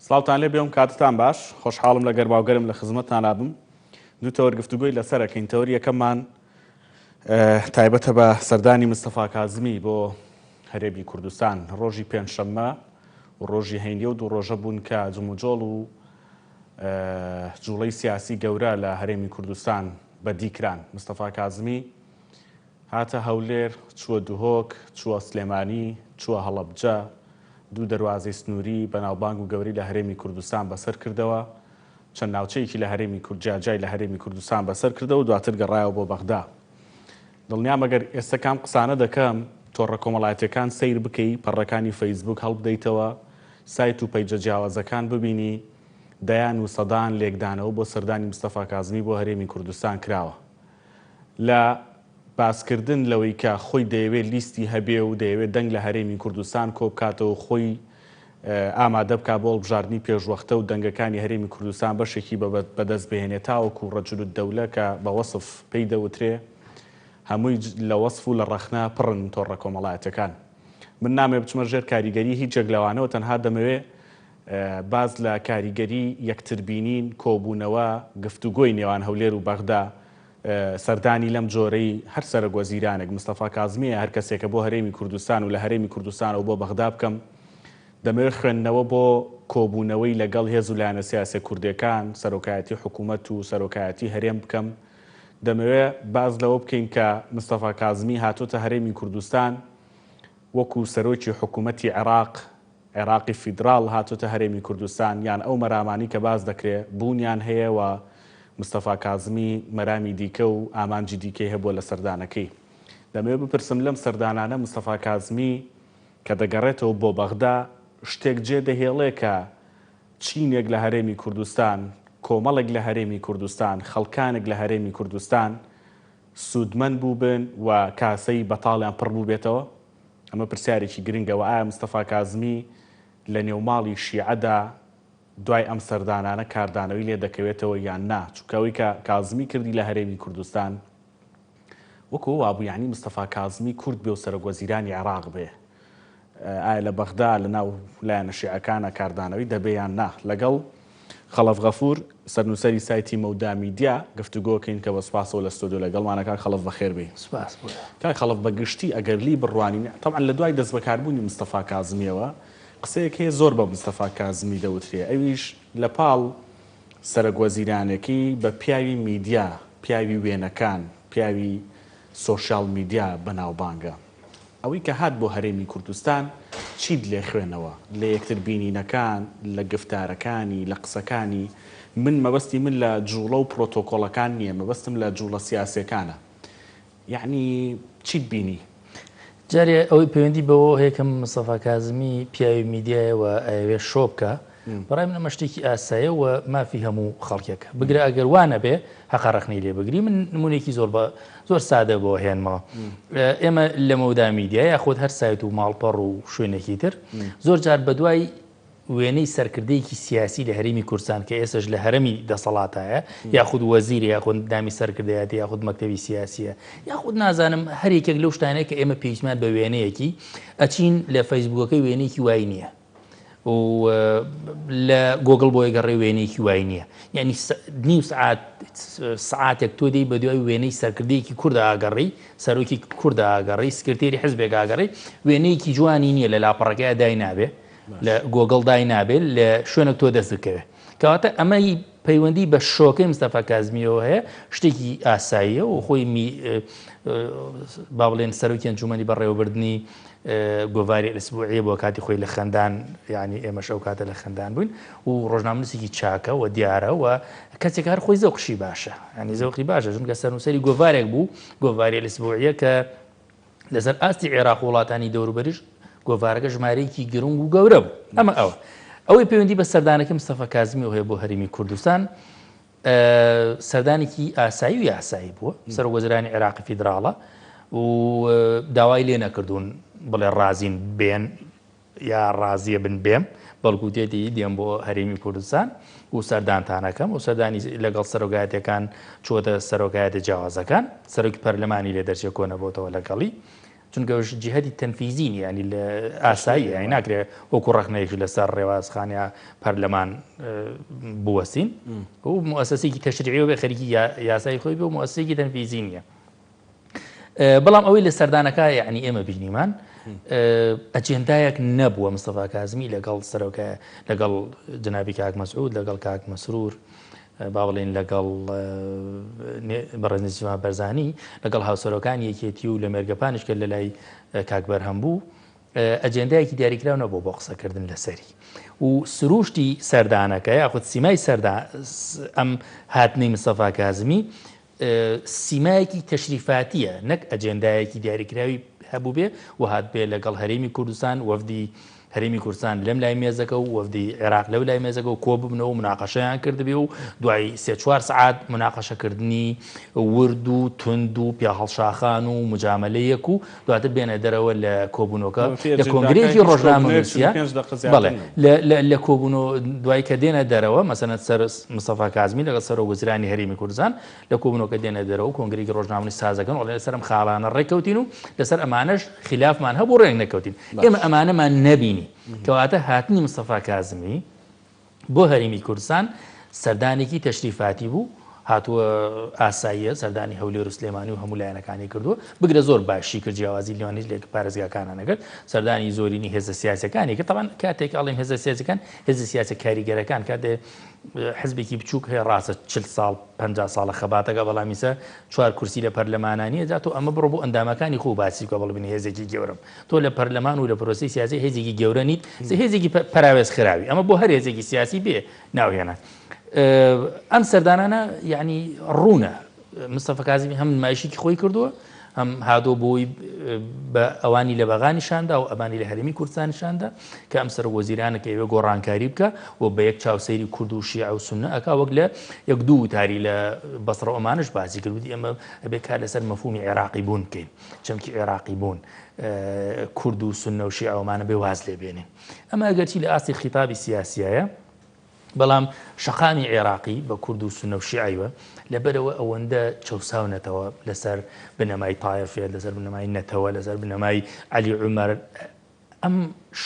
سڵاوتان لێ بێ و کاتتان باش. خۆشحاڵم لە گەرماوگەرم لە خزمەتتانا بم. دوو تەوەر گفتوگۆی لەسەر ئەکەین. تەوەری یەکەممان تایبەتە بە سەردانی مستەفا کازمی بۆ هەرێمی کوردستان. ڕۆژی پێنجشەممە و ڕۆژی هەینی و دوو ڕۆژە بوون کە جموجۆڵ و جوڵەی سیاسی گەورە لە هەرێمی کوردستان بەدی کران. مستەفا کازمی هاتە هەولێر، چووە دهۆک، چووە سلێمانی، چووە هەڵەبجە، دوو دەروازەی سنووری بەناوبانگ و گەورەی لە هەرێمی کوردستان بەسەر کردەوە، چەند ناوچەیەکی لە هەرێمی کورد جیاجیای لە هەرێمی کوردستان بەسەر کردەوە و دواتر گەڕایەوە بۆ بەغدا. دڵنیام ئەگەر ئێستە کام قسانە دەکەم، تۆڕە کۆمەڵایەتییەکان سەیر بکەی، پەڕەکانی فەیسبووک هەڵبدەیتەوە، سایت و پەیجە جیاوازەکان ببینی، دەیان و سەدان لێکدانەوە بۆ سەردانی مستەفا کازمی بۆ هەرێمی کوردستان کراوە. لە باسکردن لەوەی کە خۆی دەیەوێت لیستی هەبێ و دەیەوێت دەنگ لە هەرێمی کوردستان کۆبکاتەوە و خۆی ئامادە بکا بۆ هەڵبژاردنی پێشوەختە و دەنگەکانی هەرێمی کوردستان بەشێکی بەدەست بهێنێ تاوەکو رجل الدولە کە بە وەسف پێی دەوترێ هەمووی لە وەسف و لە ڕەخنە پڕن تۆڕە کۆمەڵایەتیەکان. من نامەوێ بچمە ژێر کاریگەری هیچ یەک لەوانەوە تەنها دەمەوێ باس لە کاریگەری یەکتربینین، کۆبوونەوە، گفتوگۆی نێوان هەولێر و بەغدا، سەردانی لەم جۆرەی هەر سەرەک وەزیرانێک، مستەفا کازمییە هەر کەسێکە بۆ هەرێمی کوردستان و لە هەرێمی کوردستانەوە بۆ بەغدا بکەم، دەمەوێت خوێندنەوە بۆ کۆبوونەوەی لەگەڵ هێز و لایەنە سیاسیە کوردێکان، سەرۆکایەتی حکوومەت و سەرۆکایەتی هەرێم بکەم. دەمەوێت باس لەوە بکەین کە مستەفا کازمی هاتۆتە هەرێمی کوردستان وەکوو سەرۆکی حکوومەتی عێراق، عێراقی فیدراڵ هاتۆتە هەرێمی کوردستان یان ئەو مەرامانەی کە باس دەکرێ بوونیان هەیە و مستەفا کازمی مەرامی دیکە و ئامانجی دیکەی هەبووە لە سەردانەکەی. دەمەوێ بپرسم لەم سەردانانە مستەفا کازمی کە دەگەڕێتەوە بۆ بەغدا شتێک جێ دەهێڵێ کە چینێک لە هەرێمی کوردستان، کۆمەڵێک لە هەرێمی کوردستان، خەڵکانێک لە هەرێمی کوردستان سوودمەند بووبن و کاسەی بەتاڵیان پڕ بووبێتەوە؟ ئەمە پرسیارێکی گرنگە و ئایا مستەفا کازمی لە نێوماڵی شیعەدا دوای ئەم سەردانانە کاردانەوەی لێ دەکەوێتەوە یان نا؟ چونکە ئەوەی کە کازمی کردی لە هەرێمی کوردستان وەکو وابوو یانی مستەفا کازمی کورد بێ و سەرۆکوەزیرانی عێراق بێ. ئایا لە بەغدا لە ناو لایەنە شیعەکانە کاردانەوەی دەبێ یان نا؟ لەگەڵ خەڵەف غەفور، سەرنووسەری سایتی مەودا میدیا گفتوگۆکەین کە بە سوپاسەوە لە ستۆدیۆ لەگەڵمانە. کاک خەڵەف بەخێر بێی. سوپاس بۆ. کاک خەڵەف بە گشتی ئەگەر لی بڕوانین، تەبعەن لە دوای دەستبەکاربوونی مستەفا کازمییەوە قسەیەک هەیە زۆر بە مستەفا کازمی دەوترێ ئەویش لە پاڵ سەرەک وەزیرانێکی بە پیاوی میدیا، پیاوی وێنەکان، پیاوی سۆشیاڵ میدیا بەناوبانگە. ئەوەی کە هات بۆ هەرێمی کوردستان چیت لێ خوێنەوە؟ لە یەکتر بینینەکان، لە گفتارەکانی، لە قسەکانی، من مەبەستی من لە جوڵە و پرۆتۆکۆڵەکان نییە، مەبەستم لە جوڵە سیاسیەکانە. یەعنی چیت بینی؟ جارێ ئەوەی پەیوەندی بەوەوە هەیە کە مستەفا کازمی پیاوی میدیایە و ئەیەوێ شۆ بکا، بەڕای من ئەمە شتێکی ئاسایە و مافی هەموو خەڵکێکە بگرە ئەگەر وا نەبێ هەقە ڕەخنەی لێ بگری من نمونێکی زۆر بە زۆر سادە بۆ هێنمەوە ئێمە لە مەودا میدیا یاخود هەر سایت و ماڵپەڕ و شوێنێکی تر زۆر جار بەدوای وێنەی سەرکردەیەکی سیاسی لە هەرێمی کوردستان کە ئێسش لە هەرمی دەسەڵاتایە یاخود وەزیر یاخود دامی سەرکردایەتی یاخود مەکتەبی سیاسیە یاخود نازانم هەر یەکێک لەو شتانەیە کە ئێمە پێویستمان بە وێنەیەکی ئەچین لە فەیسبووکەکەی وێنەیەکی وای نییە و لە گۆگڵ بۆی گەڕێ وێنەیەکی وای نییە یعنی نیو سعات سعاتێک تۆ دێی بە دوای وێنەی سەرکردەیەکی کورد ئاگەڕی سەرۆکی کورد ئاگەڕی سکرتێری حزبێک ئاگەڕی وێنەیەکی جوانی نییە لە لاپەڕەکەی دای نابێ لە گۆگڵ دای نابێ لە شوێنێک تۆ دەست بکەوێ کەواتە ئەمە پەیوەندی بە شۆکەی مستەفا کازمیەوە هەیە شتێکی ئاساییە و خۆی با بڵێن سەرۆکی ئەنجومەنی بەڕێوەبردنی گۆڤاری ئەلسبوعیە بۆ کاتی خۆی لە خەندان یعنی ئێمەش ئەو کاتە لە خەندان بووین و ڕۆژنامەنووسێکی چاکە و دیارە و کەسێک هەر خۆی زەوقشی باشە ینی زەوقی باشە چونکە سەرنووسەری گۆڤارێک بوو گۆڤاری ئەلسبوعیە کە لەسەر ئاستی عێراق و وڵاتانی دەوروبەریش گۆڤارەکە ژمارەیەکی گرنگ و گەورە بوو ئەمە ئەوە ئەوەی پەیوەندی بە سەردانەکەی مستەفا کازمیەوە هەیە بۆ هەرێمی کوردستان سەردانێکی ئاسایی و یاسایی بووە سەرۆک وەزیرانی عێراقی فیدراڵە و داوای لێ نەکردوون بڵێ ڕازین بێن یا ڕازیە بن بێم بەڵکو تێتی دێم بۆ هەرێمی کوردستان و سەردانتانەکەم و سەردانی لەگەڵ سەرۆکایەتەکان چووەتە سەرۆکایەتە جیاوازەکان سەرۆکی پەرلەمانی لێ دەرچێ کۆنەبۆتەوە لەگەڵی. چونکە ئەوش جیهەتی تەنفیزی نیە یانی لە ئاساییە یانی ناکرێ وەکو ڕەخنەیەکی لەسەر ڕێواز خان یا پەرلەمان بوەستین و موئەسەسێکی تەشریعی بێ خەریکی یاسای خۆی بێ و موئەسەسێکی تەنفیزی نییە. بەڵام ئەوەی لە سەردانەکە یعنی ئێمە بینیمان ئەجێندایەک نەبووە مستەفا کازمی لەگەڵ سەرۆکە لەگەڵ جنابی کاک مەسعود لەگەڵ کاک مەسرور با بڵێین لەگەڵ بەڕێز نێچیرڤان بەرزانی، لەگەڵ هاوسەرۆکانی یەکێتی و لە مێرگەپانیش کە لەلای کاک بەرهەم بوو، ئەجێندایەکی دیاریکراو نەبوو بۆ قسەکردن لەسەری و سرووشتی سەردانەکە یاخود سیمای سەردا ئەم هاتنەی مستەفا کازمی سیمایەکی تەشریفاتییە نەک ئەجێندایەکی دیاریکراوی هەبووبێ و هاتبێ لەگەڵ هەرێمی کوردستان وەفدی هەرێمی کوردستان لەم لای مێزەکە و وەفدی عێراق لەو لای مێزەکە و کۆببنەوە و مناقەشەیان کردبێ و دوای سێ چوار سەعات مناقەشەکردنی ورد و توند و پیاهەڵشاخان و مجامەلەیەک و دواتر بێنە دەرەوە لە کۆبوونەوەکە لە کۆنگرەیەکی ڕۆژنامەنووسیە بەڵێ لە کۆبوونەوە دوای کە دێنە دەرەوە مەسەلەن سەر مستەفا کازمی لەگەڵ سەرۆک وەزیرانی هەرێمی کوردستان لە کۆبوونەوەکە دێنە دەرەوە کۆنگرەیەکی ڕۆژنامەنووسی سازەکەن و ئەڵێن لەسەر ئەم خاڵانە ڕێککەوتین و لەسەر ئەمانەش خیلافمان هەبوو ڕێک نەکەوتین ئێمە ئەمانەمان نەبینی کەواتە هاتنی مستەفا کازمی بۆ هەرێمی کوردستان سەردانێکی تەشریفاتی بوو، هاتووە ئاساییە سەردانی هەولێر و سلێمانی و هەموو لایەنەکانی کردووە، بگرە زۆر باشی کرد جیاوازی لەنێوان هیچ لە پارێزگاکانا نەکرد، سەردانی زۆرینەی هێزە سیاسیەکانی کرد، تەبعەن کاتێک ئەڵێم هێزە سیاسیەکان، هێزە سیاسیە کاریگەرەکان، کاتێ حزبێکی بچووک هەیە ڕاستە 40 ساڵ 50 ساڵە خەباتەکە بەڵام ئیسە چوار کورسی لە پەرلەمانا نییە، جا تۆ ئەمە بڕۆ بۆ ئەندامەکانی خۆ باسی بکە بەڵێ من هێزێکی گەورەم. تۆ لە پەرلەمان و لە پرۆسەی سیاسی هێزێکی گەورە نیت، هێزێکی پەراوێز خراوی، ئەمە بۆ هەر هێزێکی سیاسی بێ ناوهێنان. ئەم سەردانانە یعنی ڕوونە مستەفا کازمی هەم نمایشێکی خۆی کردووە هەم هادۆ بۆی بە ئەوانی لە بەغا نیشاندا و ئەمانی لە هەرێمی کوردستان نیشاندا کە ئەم سەرۆک وەزیرانە کە ئەوێ گۆڕانکاری بکە و بە یەک چاو سەیری کورد و شیعە و سوننە ئەکا وەک لە یەک دوو وتاری لە بەسڕە ئەمانش باسی کرد وتی ئێمە ئەبێ کار لەسەر مەفهومی عێراقی بوون بکەین. چەمکی عێراقی بوون، کورد و سوننە و شیعە ئەمانە بێ واز لێ بێنین. ئەمە ئەگەرچی لە ئاستی خیتابی سیاسیایە، بەڵام شەقامی عێراقی بە کورد و سوننە و شیعەیوە لەبەرئەوە ئەوەندە چەوساونەتەوە لەسەر بنەمای تایەفیەت، لەسەر بنەمای نەتەوە، لەسەر بنەمای عەلی عومەر. ئەم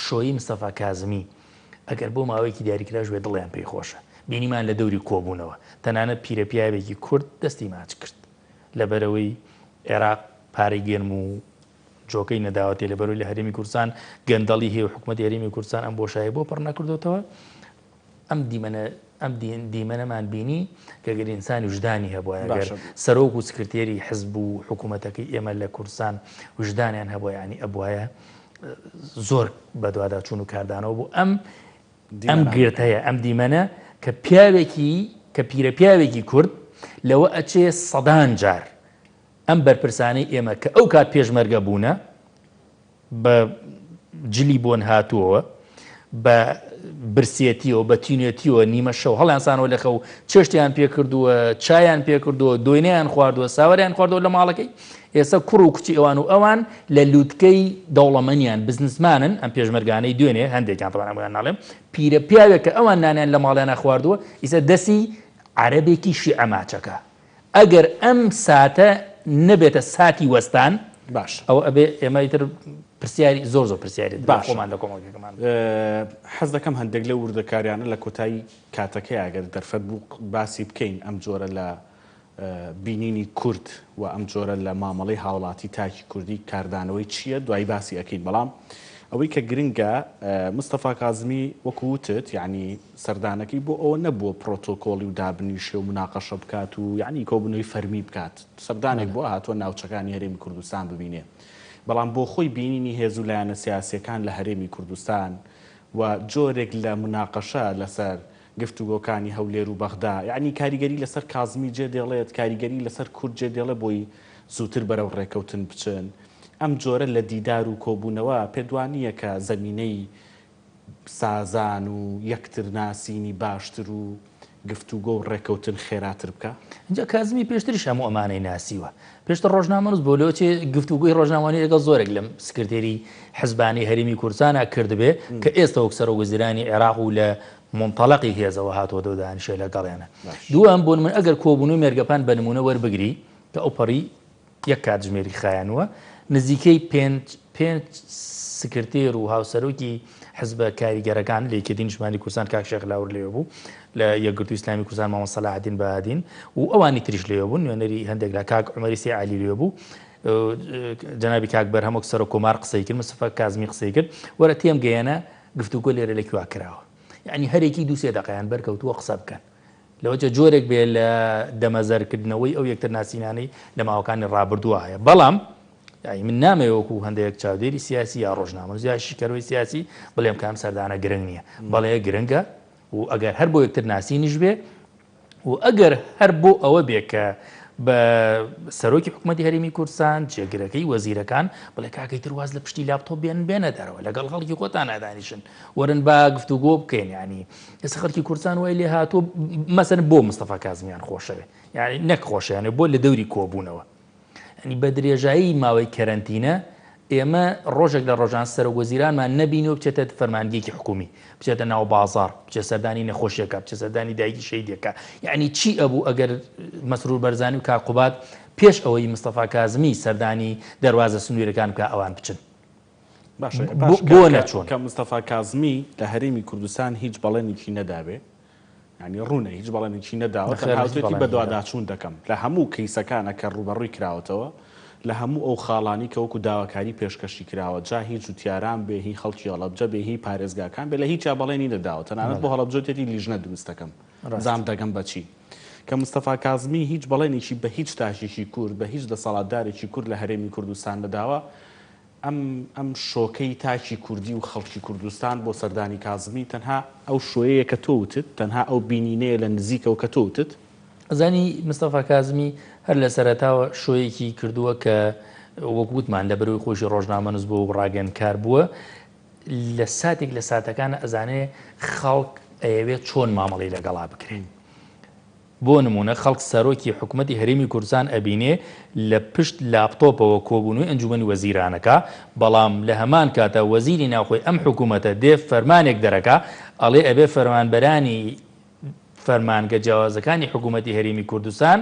شۆی مستەفا کازمی ئەگەر بۆ ماوەیەکی دیاریکراوش بێ دڵیان پێی خۆشە. بینیمان لە دەوری کۆبوونەوە. تەنانەت پیرەپیاوێکی کورد دەستی ماچ کرد. لەبەرئەوەی عێراق پارەی گەرم و جۆکەی نەداوەتێ، لەبەرئەوەی لە هەرێمی کوردستان گەندەڵی هەیە و حکومەتی هەرێمی کوردستان ئەم بۆشایەی بۆ پڕ نەکردۆتەوە، ئەم دیمەنە ئەم دیمەنەمان بینی کە گەر ئینسان وژدانی هەبوایە، گەر سەرۆک و سکرتێری حزب و حکوومەتەکەی ئێمە لە کوردستان وژدانیان هەبوایە، یانی ئەبوایە زۆر بەدواداچوون و کاردانەوە بۆ ئەم ئەم گرتەیە، ئەم دیمەنە کە پیاوێکی کە پیرە پیاوێکی کورد لەوە ئەچێ سەدان جار ئەم بەرپرسانەی ئێمە کە ئەو کات پێشمەرگە بوونە بە جلی بۆن هاتووەوە بە برسێتیەوە بە تینێتیەوە نیمە شەو هەڵیانسانەوە لە خەو چێشتیان پێکردووە چایان پێکردووە دۆینیان خواردووە ساوەریان خواردووە لە ماڵەکەی ئێستا کوڕ و کچی ئەوان و ئەوان لە لوتکەی دەوڵەمەنیان بزنسمانن، ئەم پێشمەرگانەی دوێنێ هەندێکیان تەبعەن هەموویان ناڵێم، پیرە پیاوێک کە ئەوان نانیان لە ماڵیانا خواردووە ئیستا دەستی عەرەبێکی شیعە ماچەکا. ئەگەر ئەم ساتە نەبێتە ساتی وەستان باشە. ئەوە ئەبێ ئێمە ئیتر پرسیاری زۆر زۆر پرسیاری تر لە باشە. خۆمان لە کۆمەڵگەکەمان بکەین. حەز دەکەم هەندێک لەو وردەکاریانە لە کۆتایی کاتەکەی ئەگەر دەرفەت بوو باسی بکەین ئەم جۆرە لە بینینی کورد و ئەم جۆرە لە مامەڵەی هاوڵاتی تاکی کوردی کاردانەوەی چییە دوایی باسی ئەکەین بەڵام ئەوەی کە گرنگە مستەفا کازمی وەکو وتت یعنی سەردانەکەی بۆ ئەوە نەبووە پرۆتۆکۆڵی و دابنیشێ و مناقەشە بکات و یعنی کۆبوونەوەی فەرمی بکات سەردانێک بۆ هاتووە ناوچەکانی هەرێمی کوردستان ببینێ بەڵام بۆ خۆی بینینی هێز و لایەنە سیاسیەکان لە هەرێمی کوردستان و جۆرێک لە مناقەشە لەسەر گفتوگۆکانی هەولێر و بەغدا یەعنی کاریگەری لەسەر کازمی جێ دێڵێت، کاریگەری لەسەر کورد جێ دێڵێ بۆی زووتر بەرەو ڕێکەوتن بچن؟ ئەم جۆرە لە دیدار و کۆبوونەوە پێت وا نییە کە زەمینەی سازان و یەکتر ناسینی باشتر و گفتوگۆ و ڕێکەوتن خێراتر بکا؟ ئینجا کازمی پێشتریش هەموو ئەمانەی ناسیوە. پێشتر ڕۆژنامەنووس بووە، لەوەچێ گفتوگۆی ڕۆژنامەوانی لەگەڵ زۆرێک لەم سکرتێری حزبانەی هەرێمی کوردستانا کردبێ کە ئێستا وەک سەرۆک وەزیرانی عێراق و لە مونتەڵەقی هێزەوە هاتووەتەوە دانیشێ لەگەڵیانە. دووەم، بۆ نموونە ئەگەر کۆبوونەوەی مێرگەپان بە نموونە وەربگری کە ئەوپەڕی یەک کاتژمێری خایانووە، نزیکەی پێنج پێنج سکرتێر و هاوسەرۆکی حزبە کاریگەرەکان لە یەکێتی نیشتمانی کوردستان کاک شێخ لاور لەوێ بوو، لە یەکگرتووی ئیسلامی کوردستان مامۆستا سەلاحەدین بەهادین و ئەوانی تریش لەوێ بوون، نوێنەری هەندێک لە کاک عومەری سەی عەلی لەوێ بوو، جەنابی کاک بەرهەم وەک سەرۆک کۆمار قسەی کرد، مستەفا کازمی قسەی کرد، وەرە تێم گەیەنە گفتوگۆ لێرە لە کوێ کراوە؟ یەعنی هەرێکی دوو سێ دەقەیان بەرکەوتووە قسە بکەن. لەوەچە جۆرێک بێ لە دەمەزەرکردنەوەی ئەو یەکتر ناسینانەی لە ماوەکانی ڕابردووە هەیە. بەڵام یانی من نامەوێ وەکو هەندێک چاودێری سیاسی یا ڕۆژنامەنووس یا شیکەرەوەی سیاسی بڵێم کە ئەم سەردانە گرنگ نییە. بەڵێ گرنگە و ئەگەر هەر بۆ یەکتر ناسینیش بێ و ئەگەر هەر بۆ ئەوە بێ کە بە سەرۆکی حکوومەتی هەرێمی کوردستان، جێگرەکەی، وەزیرەکان بڵێ کاکەی تر واز لە پشتی لاپتۆپ بێنن بێنە دەرەوە لەگەڵ خەڵکی خۆتان دانیشن وەرن با گفتوگۆ بکەین یانی ئێستا خەڵکی کوردستان وای لێ هاتووە مەسەن بۆ مستەفا کازمیان خۆشەوێ یعنی نەک خۆشیانێ بۆ لە دەوری کۆبوونەوە ینی بە درێژایی ماوەی کەرەنتینە ئێمە ڕۆژێک لە ڕۆژان سەرۆک وەزیرانمان نەبینی و بچێتە فەرمانگەیەکی حکومی بچێتە ناو بازاڕ بچێ سەردانی نەخۆشیەکە بچێ سەردانی دایکی شەیدێکە یعنی چی ئەبوو ئەگەر مەسرور بەرزانی و کاک قوباد پێش ئەوەی مستەفا کازمی سەردانی دەروازە سنوورەکان بکە ئەوان بچن باشە بۆ نەچوون؟ کە مستەفا کازمی لە هەرێمی کوردستان هیچ بەڵێنێکی نەدابێ یانی ڕوونە هیچ بەڵێنێکی نەداوە تەنها وتوێتی بەدواداچوون دەکەم لە هەموو کەیسەکانە کە ڕووبەڕووی کراوەتەوە لە هەموو ئەو خاڵانی کە وەکو داواکاری پێشکەشی کراوە جا هی جوتیاران بێ هی خەڵکی هەڵەبجە بێ هی پارێزگاکان بێ لە هیچیا بەڵێنی نەداوە تەنانەت بۆ هەڵەبجە وتێتی لیژنە دروست دەکەم بزانم دەگەم بە چی کە مستەفا کازمی هیچ بەڵێنێکی بە هیچ تاکێکی کورد بە هیچ دەسەڵاتدارێکی کورد لە هەرێمی کوردستان نەداوە ئەم ئەم شۆکەی تاکی کوردی و خەڵکی کوردستان بۆ سەردانی کازمی تەنها ئەو شۆیەیە کە تۆ وتت، تەنها ئەو بینینەیە لە نزیکەوە کە تۆ وتت؟ ئەزانی مستەفا کازمی هەر لە سەرەتاوە شۆیەکی کردووە کە وەک وتمان لەبەرئەوەی خۆیشی ڕۆژنامەنووس بووە و ڕاگەیەندکار بووە، لە ساتێک لە ساتەکانە ئەزانێ خەڵک ئەیەوێ چۆن مامەڵەی لەگەڵا بکرێ. بۆ نموونە خەڵک سەرۆکی حکومەتی هەرێمی کوردستان ئەبینێ لە پشت لاپتۆپەوە کۆبوونەوەی ئەنجومەنی وەزیران ئەکا، بەڵام لە هەمان کاتا وەزیری ناوخۆی ئەم حکومەتە دێ فەرمانێک دەرەکا ئەڵێ ئەبێ فەرمانبەرانی فەرمانگە جیاوازەکانی حکومەتی هەرێمی کوردستان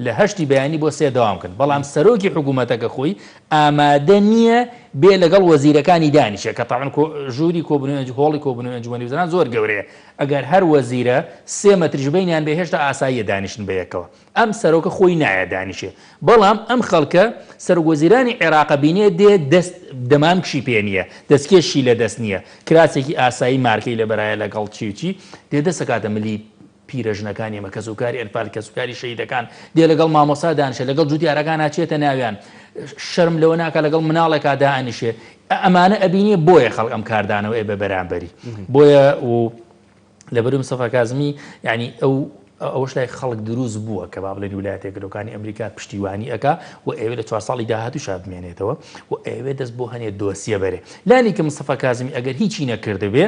لە هەشتی بەیانی بۆ سێ دەوام بکەن، بەڵام سەرۆکی حکومەتەکە خۆی ئامادە نییە بێ لەگەڵ وەزیرەکانی دانیشێ کە تەبعەن ژووری کۆبوونەوەی هۆڵی کۆبوونەوەی ئەنجومەنی وەزیران زۆر گەورەیە ئەگەر هەر وەزیرە سێ مەتریش بەینیان بێ هێشتا ئاساییە دانیشتن بە یەکەوە. ئەم سەرۆکە خۆی نایە دانیشێ. بەڵام ئەم خەڵکە سەرۆک وەزیرانی عێراقە بینێ دێ دەست دەمامکشی پێ نییە، دەستکێشی لە دەست نییە، کراسێکی ئاسایی مارکەی لە بەرایە لەگەڵ چی و چی، دێ دەست ئەکاتە ملی پیرەژنەکانی ئێمە، کەسوکاری ئەنفال، کەسوکاری شەهیدەکان، دێ لەگەڵ مامۆستا دانیشێ، لەگەڵ جوتیارەکانا چێتە ناویان، شەرم لەوە ناکا لەگەڵ مناڵێکا دائەنیشێ، ئەمانە ئەبینێ بۆیە خەڵک ئەم کاردانەوەیە بە بەرامبەری بۆیە و لەبەرو مستەفا کازمی یعنی ئەو ئەوەش لای خەڵک دروست بووە کە با بڵێن ویلایەتە یەکگرتووەکانی ئەمریکا پشتیوانی ئەکا و ئەیەوێ لە چوار ساڵی داهاتووشا بمێنێتەوە و ئەیەوێ دەست بۆ هەنێ دۆسیە بەرێ لانی کە مستەفا کازمی ئەگەر هیچی نەکردبێ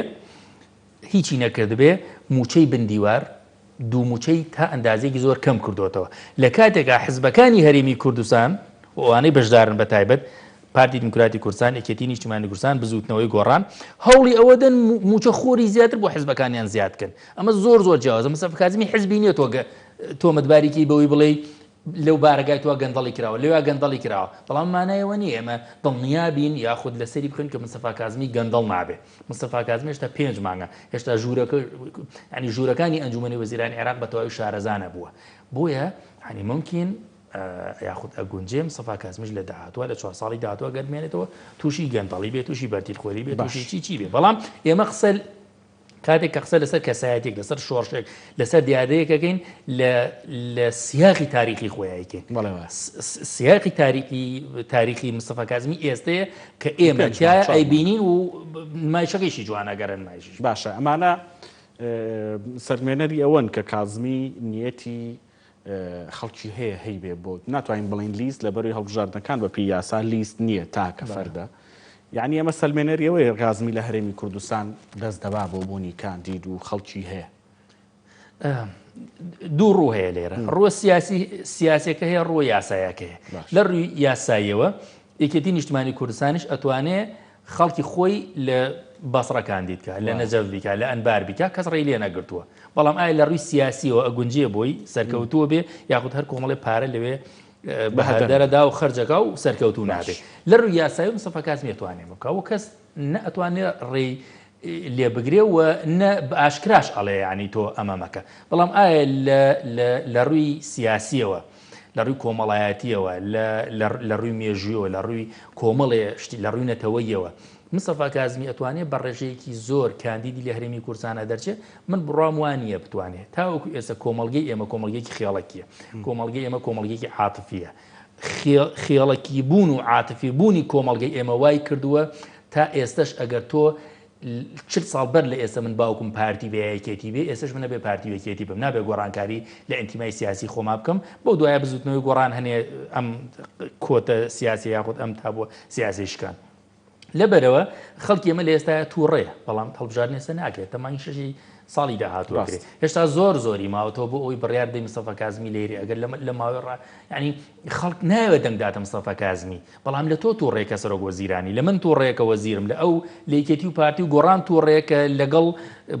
هیچی نەکردبێ مووچەی بن دیوار دوو مووچەی تا ئەندازەیەکی زۆر کەم کردۆتەوە لە کاتێکا حزبەکانی هەرێمی کوردستان و ئەوانەی بەشدارن بە تایبەت پارتی دیموکراتی کوردستان، یەکێتی نیشتیمانی کوردستان، بزووتنەوەی گۆڕان هەوڵی ئەوە دەن مووچە خۆری زیاتر بۆ حزبەکانیان زیاد بکەن. ئەمە زۆر زۆر جیاوازە. مستەفا کازمی حزبی نییە تۆ تۆمەتباریکەی بەوەی بڵێی لەو بارەگای تۆ گەندەڵی کراوە، لەویا گەندەڵی کراوە. بەڵام مانای ئەوە نییە ئێمە دڵنیا بین یاخود لەسەری بخوێن کە مستەفا کازمی گەندەڵ نابێ. مستەفا کازمی هێشتا پێنج مانگە، هێشتا ژوورەکە یانی ژوورەکانی ئەنجوومەنی وەزیرانی عێراق بە تەواوی شارەزا نەبووە. بۆیە یانی مومکین یاخود ئەگونجێ مستەفا کازمیش لە داهاتووە لە چوار ساڵی داهاتووە گەر بمێنێتەوە تووشی گەندەڵی بێ، تووشی بەرتیلخۆری بێ، تووشی چی چی بێ. بەڵام ئێمە قسە کاتێک کە قسە لەسەر کەسایەتێک لەسەر شۆڕشێک لەسەر دیاردەیەکەکەین لە لە سیاقی تاریخی خۆیایکەین سیاقی تاریخی تاریخی مستەفا کازمی ئێستەیە کە ئێمە تیایا ئەیبینین و نمایشەکەیشی جوانە گەرە نمایشیش باشە ئەمانە سەلمێنەری ئەوەن کە کازمی نیەتی خەڵکی هەیە هەیبێ بۆ ناتوانین بڵین لیست لە بەروی هەڵبژاردنەکان بە پێی یاسا لیست نییە تاکە فەردە یعنی ئەمە سەلمێنەری ئەوەیە کازمی لە هەرێمی کوردستان دەست دەبا بۆ بوونی کاندید و خەڵکی هەیە. دوو ڕوو هەیە لێرە ڕووە سیاسی سیاسەکە هەیە ڕووە یاسایەکە هەیە لە ڕووی یاساییەوە یەکێتی نیشتمانی کوردستانیش ئەتوانێ خەڵکی خۆی لە بەسڕە کاندید کە لە نەجەف بیکا لە ئەنبار بیکا کەس ڕێی لێ نەگرتووە بەڵام ئایا لە ڕووی سیاسیەوە ئەگونجێ بۆی سەرکەوتووە بێ یاخود هەر کۆمەڵێ پارە لەوێ بەهەدەرەدا و خەرجەکە و سەرکەوتوو نابێ لە ڕووی یاسایی و مستەفا کازمی ئەتوانێ بکا و کەس نە ئەتوانێ ڕێی لێ بگرێ و نە بە ئاشکراش ئەڵێ یانی تۆ ئەمە مەکە بەڵام ئایا لە ڕووی سیاسیەوە لە ڕووی کۆمەڵایەتیەوە لە ڕووی مێژوویەوە لە ڕووی کۆمەڵێ شتی لە ڕووی نەتەوەیەوە مستەفا کازمی ئەتوانێ بە ڕێژەیەکی زۆر کاندیدی لە هەرێمی کوردستانە دەرچێ؟ من بڕوام وا نییە بتوانێ. تاوەکو ئێستا کۆمەڵگەی ئێمە کۆمەڵگەیەکی خێڵەکییە. کۆمەڵگەی ئێمە کۆمەڵگەیەکی عاتفییە. خێڵەکی بوون و عاتفی بوونی کۆمەڵگەی ئێمە وای کردووە تا ئێستەش ئەگەر تۆ چل ساڵ بەر لە ئێستا من باوکم پارتی بێ یەکێتی بێ ئێستەش من ئەبێ پارتی و یەکێتی بم نابێ گۆڕانکاری لە ئینتیمای سیاسی خۆما بکەم بەو دوایە بزوتنەوەی گۆڕان هەنێ ئەم کۆتە سیاسی یاخود ئەم تابووە سیاسی شکان. لەبەرئەوە خەڵکی ئێمە لە ئێستایا تووڕەیە، بەڵام هەڵبژاردن ئێستا ناکرێت، تا مانگی شەشی ساڵی داهاتوو ئەکرێت. هێشتا زۆر زۆری ماوەتەوە بۆ ئەوەی بڕیار بدەین مستەفا کازمی لێرێ، ئەگەر لە ماوەی ڕا یانی خەڵک نایەوێت دەنگ داتە مستەفا کازمی، بەڵام لە تۆ تووڕەیە کە سەرۆک وەزیرانی، لە من تووڕەیە کە وەزیرم، لە ئەو لە یەکێتی و پارتی و گۆڕان تووڕەیە کە لەگەڵ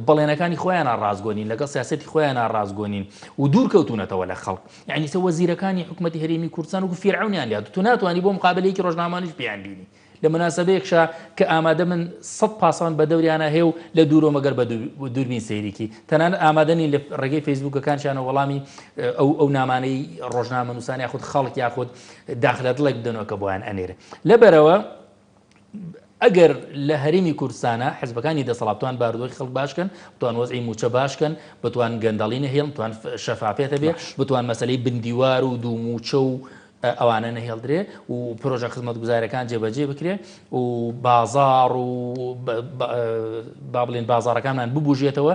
بەڵێنەکانی خۆیانا ڕاستگۆ نین، لەگەڵ سیاسەتی خۆیانا ڕاستگۆ نین و دوور کەوتوونەتەوە لە خەڵک. یانی ئێستا وەزیرەکانی حکومەتی هەرێمی کوردستان وەکو فیرعەونیان لێهاتوو، تۆ ناتوانی بۆ مقابەلەیەکی ڕۆژنامەوانیش پێیان بینی. لە موناسەبەیەکشا کە ئامادە بن سەت پاسەوان بە دەوریانا هەیە و لە دوورەوە مەگەر بە دووربین سەیری کی. تەنانەت ئامادە نین لە ڕێگەی فەیسبووکەکانشیانەوە وەڵامی ئەو ئەو نامانەی ڕۆژنامەنووسان یاخود خەڵک یاخود داخ لە دڵێک بدەنەوە کە بۆیان ئەنێرن. لەبەرئەوە ئەگەر لە هەرێمی کوردستانا حزبەکانی دەسەڵات بتوان بارودۆخی خەڵک باش کەن، بتوان وەزعی مووچە باش کەن، بتوان گەندەڵی نەهێڵن، بتوان شەفافیەت هەبێ، بتوان مەسەلەی بندیوار و دوو مووچە و ئەوانە نەهێڵدرێ و پرۆژە خزمەتگوزاریەکان جێبەجێ بکرێ و بازاڕ و با بڵێن بازاڕەکانمان ببوژێتەوە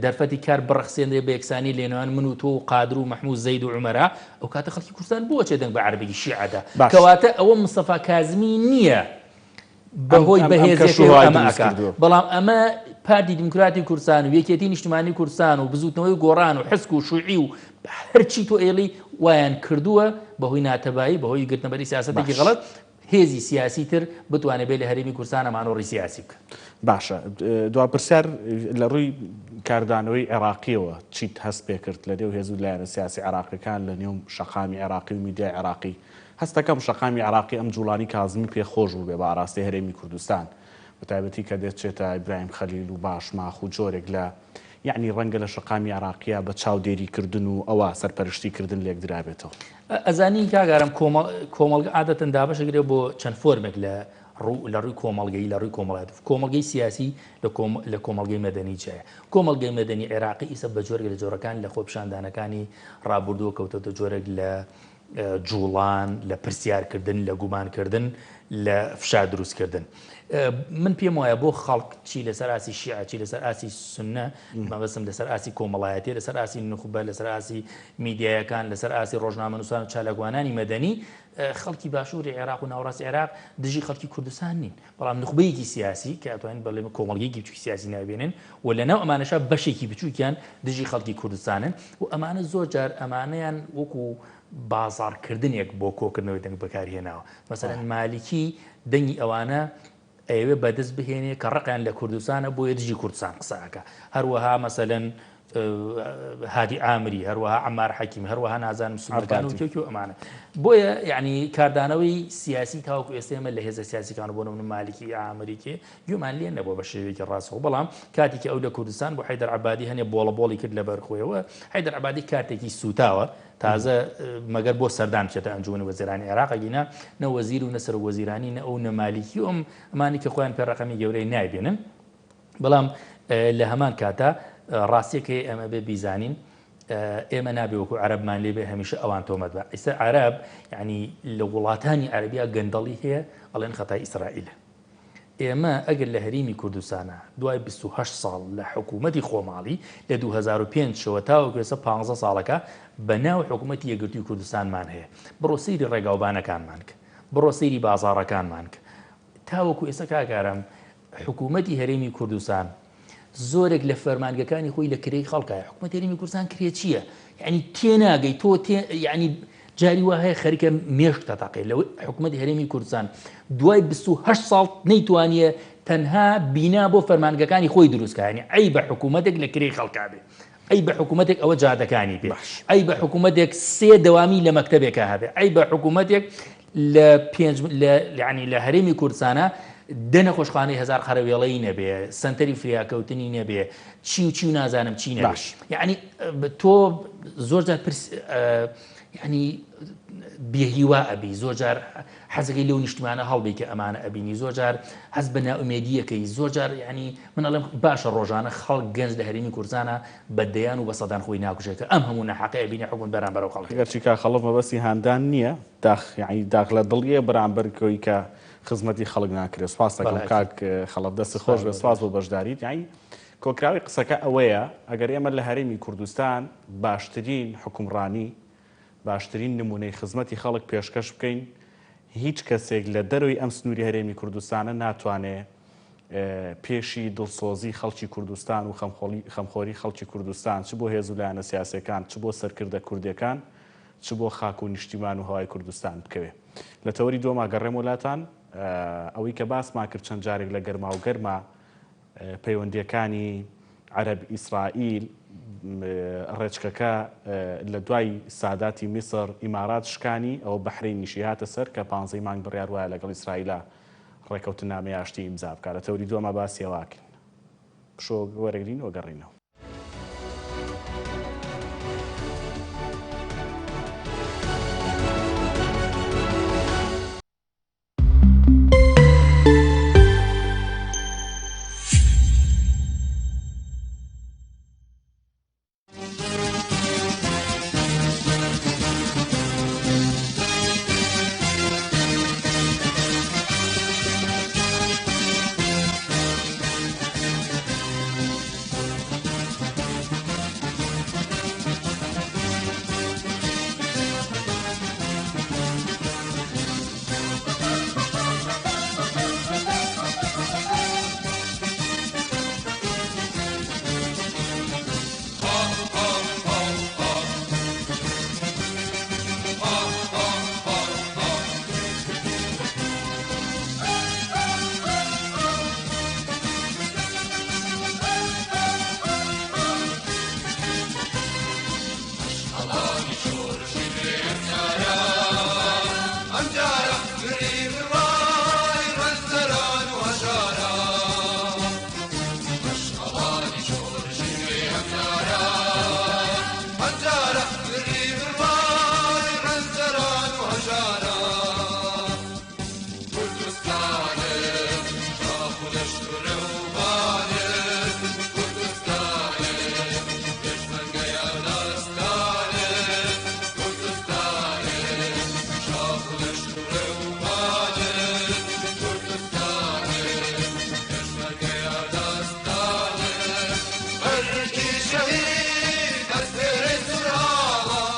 دەرفەتی کار بڕەخسێنرێ بە یەکسانی لێنەوان من و تۆ و قادر و مەحموو زەید و عومەرا ئەو کاتە خەڵکی کوردستان بۆ ئەچێ دەنگ بە عەرەبێکی شیعەدا کەواتە ئەوە مستەفا کازمی نییە بەهۆی بەهێزیەکەی ئەمە ئەکا بەڵام ئەمە پارتی دیموکراتی کوردستان و یەکێتی نیشتمانی کوردستان و بزوتنەوەی گۆڕان و حسک و شوعی و هەرچی تۆ ئێڵی وایان کردووە بەهۆی ناتەبایی بەهۆی گرتنەبەری سیاسەتێکی غەڵەت هێزی سیاسی تر بتوانێت بێ لە هەرێمی کوردستانە مانۆڕی سیاسی بکە. باشە دوا پرسیار لە ڕووی کاردانەوەی عێراقیەوە چیت هەست پێکرد لە نێو هێز و لایەنە سیاسی عێراقیەکان لە نێو شەقامی عێراقی و میدیای عێراقی هەستەکەم شەقامی عێراقی ئەم جوڵانی کازمی پێ خۆش بووبێ بە ئاراستەی هەرێمی کوردستان بەتایبەتی کە دەچێتە ئیبراهیم خەلیل و باشماخ و جۆرێک لە یەعنی ڕەنگە لە شەقامی عێراقیا بە چاودێری کردن و ئەوە سەرپەرشتی کردن لێکدرابێتەوە. ئەزانی کاک ئارام کۆمەڵگە عادەتەن دابەش ئەکرێ بۆ چەند فۆرمێک لە ڕوو لە ڕووی کۆمەڵگەیی لە ڕووی کۆمەڵایەتی کۆمەڵگەی سیاسی لە کۆم لە کۆمەڵگەی مەدەنی جیایە کۆمەڵگەی مەدەنی عێراقی ئیسە بە جۆرێک لە جۆرەکان لە خۆپیشاندانەکانی ڕابردووە کەوتۆتە جۆرێک لە جوڵان، لە پرسیارکردن، لە گومانکردن، لە فشار دروستکردن. من پێم وایە بۆ خەڵک چی لەسەر ئاستی شیعە، چی لەسەر ئاستی سوننە، مەبەستم لەسەر ئاستی کۆمەڵایەتی، لەسەر ئاستی نوخبە، لەسەر ئاستی میدیایەکان، لەسەر ئاستی ڕۆژنامەنووسان و چالاکوانانی مەدەنی، خەڵکی باشووری عێراق و ناوەڕاستی عێراق دژی خەڵکی کوردستان نین. بەڵام نوخبەیەکی سیاسی کە ئەتوانین بڵێین کۆمەڵگەیەکی بچووکی سیاسی ناوی بێنین و لەناو ئەمانەشا بەشێکی بچووکیان دژی خەڵکی کوردستانن و ئەمانە زۆر جار ئەمانەیان وەکو بازاڕکردنێک بۆ کۆکردنەوەی دەنگ بەکارهێناوە. مەسەلەن مالیکی دەنگی ئەوانە ئەیەوێ بەدەست بهێنێ کە ڕقیان لە کوردستانە بۆیە دژی کوردستان قسە ئەکا. هەروەها مەسەلەن هادی عامری، هەروەها عەمار حەکیم، هەروەها نازانم سوننەکان و کێ و کێ و ئەمانە. بۆیە یەعنی کاردانەوەی سیاسی تاوەکو ئێستا ئێمە لە هێزە سیاسیەکان بۆ نمونە مالکی، عامری کێ گوێمان لێ نەبووە بە شێوەیەکی ڕاستەوخۆ، بەڵام کاتێکی ئەو لە کوردستان بوو حەیدەر عەبادی هەنێ بۆڵە بۆڵی کرد لەبەر خۆیەوە، حەیدەر عەبادی کارتێکی سووتاوە تازە مەگەر بۆ سەردان بچێتە ئەنجومەنی وەزیرانی عێراق ئەگینا نە وەزیر و نە سەرۆک وەزیرانی نە ئەو نە مالیکی و ئەم ئەمانی کە خۆیان پێ ڕەقەمی گەورەی نایبینن. بەڵام لە هەمان کاتا ڕاستیەک هەیە ئێمە بێ بیزانین ئێمە نابێ وەکو عەرەبمان لێ بێ هەمیشە ئەوان تۆمەت بە ئیستا عەرەب یعنی لە وڵاتانی عەرەبیا گەندەڵی هەیە ئەڵێن خەتای ئیسرائیلە ئێمە ئەگەر لە هەرێمی کوردستانە دوای 28 ساڵ لە حکوومەتی خۆماڵی لە 2005ەوە تاوەکو ئێستا 15 ساڵەکە بە ناو حکوومەتی یەکگرتووی کوردستانمان هەیە بڕۆ سەیری ڕێگاوبانەکانمان کە بڕۆ سەیری بازاڕەکانمان کە تاوەکو ئێستا کاک ئارام حکوومەتی هەرێمی کوردستان زۆرێک لە فەرمانگەکانی خۆی لە کرێی خەڵکایە حکوومەت هەرێمی کوردستان کرێچییە یعنی تێناگەی تۆ تێ یعنی جاری وا هەیە خەریکە مێشک تەتەقێ لەوەی حکوومەتی هەرێمی کوردستان دوای 28 ساڵ نەیتوانیە تەنها بینا بۆ فەرمانگەکانی خۆی دروستکە یعنی عەیبە حکوومەتێک لە کرێی خەڵکا بێ. ئەی بە حکوومەتێک ئەوە جادەکانی بێ ئەی بە حکوومەتێک سێ دەوامی لە مەکتەبێکا هەبێ ئەی بە حکوومەتێک لە پێنج لە یعنی لە هەرێمی کوردستانە دە نەخۆشخانەی هەزار قەرەوێڵەی نەبێ سەنتەری فریاکەوتنی نەبێ چی و چی و نازانم چی نەبێ باش. یعنی تۆ زۆر جار پرس یعنی بێهیوا ئەبی زۆر جار حەزەکەی لەو نیشتمانە هەڵبی کە ئەمانە ئەبینی زۆر جار هەست بە نائومێدیەکەی زۆر جار یعنی من ئەڵێم باشە ڕۆژانە خەڵک گەنج لە هەرێمی کوردستانە بە دەیان و بە سەدان خۆی ناکوژێت کە ئەم هەموو ناحەقی ئەبینێ حکومەت بەرامبەر ئەو خەڵکە. ئەگەرچی کاک خەڵەف مەبەستی هاندان نییە داخ یانی داخ لە دڵیە بەرامبەر کەوەی کە خزمەتی خەڵک ناکرێت سوپاس دەکەم کاک خەڵەف دەستت خۆش بێت سوپاس بۆ بەشداریت یانی کۆکراوی قسەکە ئەوەیە ئەگەر ئێمە لە هەرێمی کوردستان باشترین حوکمڕانی باشترین نمونەی خزمەتی خەڵک پێشکەش بکەین هیچ کەسێک لە دەرەوەی ئەم سنووری هەرێمی کوردستانە ناتوانێ پێشی دڵسۆزی خەڵکی کوردستان و خەمخۆری خەڵکی کوردستان چ بۆ هێز و لایەنە سیاسیەکان چ بۆ سەرکردە کوردەکان چ بۆ خاک و نیشتیمان و هەوای کوردستان بکەوێ. لە تەوەری دووەما گەڕێمەوە لاتان ئەوەی کە باسمان کرد چەند جارێک لە گەرما و گەرما پەیوەندیەکانی عەرەب ئیسرائیل ڕێچکەکە لە دوای ساداتی میسر ئیمارات شکانی ئەوە بەحرەینیشی هاتە سەر کە پانزەی مانگ بڕیار وایە لەگەڵ ئیسرائیلا ڕێکەوتنامەی ئاشتی ئیمزا بکات. لە تەوری دووەما باسی ئەوە ئەکەین. پشوو وەرەگرین و گەڕینەوە.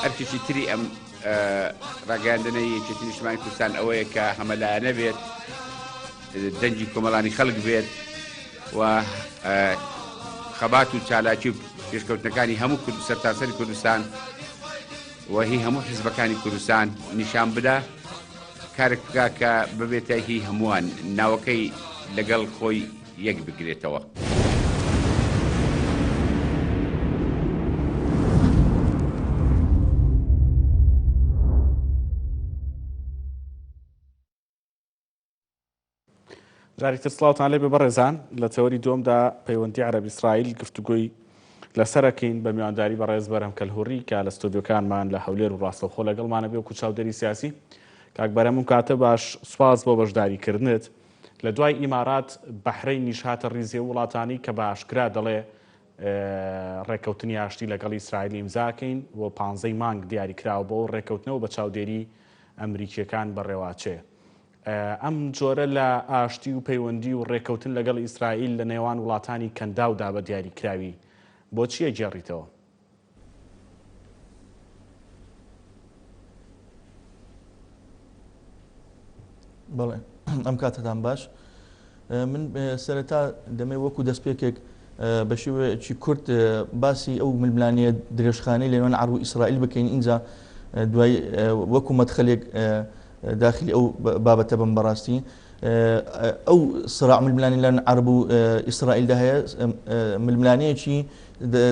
ئەرکێکی تری ئەم ڕاگەیاندنەی یەکێتی نیشتمانی کوردستان ئەوەیە کە هەمەلایەنە بێت، دەنگی کۆمەڵانی خەڵک بێت و خەبات و چالاکی و پێشکەوتنەکانی هەموو سەرتاسەری کوردستان و هی هەموو حیزبەکانی کوردستان نیشان بدا، کارێک بکا کە ببێتە هی هەمووان، ناوەکەی لەگەڵ خۆی یەک بگرێتەوە. جارێکی تر سڵاوتان لێبێ بەڕێزان لە تەوەری دووەمدا پەیوەندی عەرەب ئیسرائیل گفتوگۆی لەسەرەکەین بە میوانداری بەڕێز بەرهەم کەلهوڕی کە لە ستۆدیۆکانمان لە هەولێر و ڕاستەوخۆ لەگەڵمانە بێ وەکو چاودێری سیاسی کاک بەرهەم ئەم کاتە باش سوپاس بۆ بەشداریکردنت لە دوای ئیمارات بەحرەینیش هاتە ڕیزی ئەو وڵاتانەی کە بە ئاشکرا دەڵێ ڕێککەوتنی ئاشتی لەگەڵ ئیسرائیل ئیمزاکەین و پانزەی مانگ دیاریکراوە بۆ ئەو ڕێککەوتنەوە بە چاودێری ئەمریکییەکان بەڕێواچێ. ئەم جۆرە لە ئاشتی و پەیوەندی و ڕێککەوتن لەگەڵ ئیسرائیل لە نێوان وڵاتانی کەنداودا بە دیاریکراوی بۆچی ئەگێڕیتەوە؟ بەڵێ ئەم کاتەتان باش من سەرەتا دەمێ وەکو دەستپێکێک بە شێوەیەکی کورت باسی ئەو ململانێ درێژخانەی لەنێوان عەرەب و ئیسرائیل بکەین ئینجا دوای وەکو مەدخەلێک داخلی ئەو بابەتە بم بەڕاستی. ئەو سراع ململانێ لە عەرەب و ئیسرائیلدا هەیە ململانێیەکی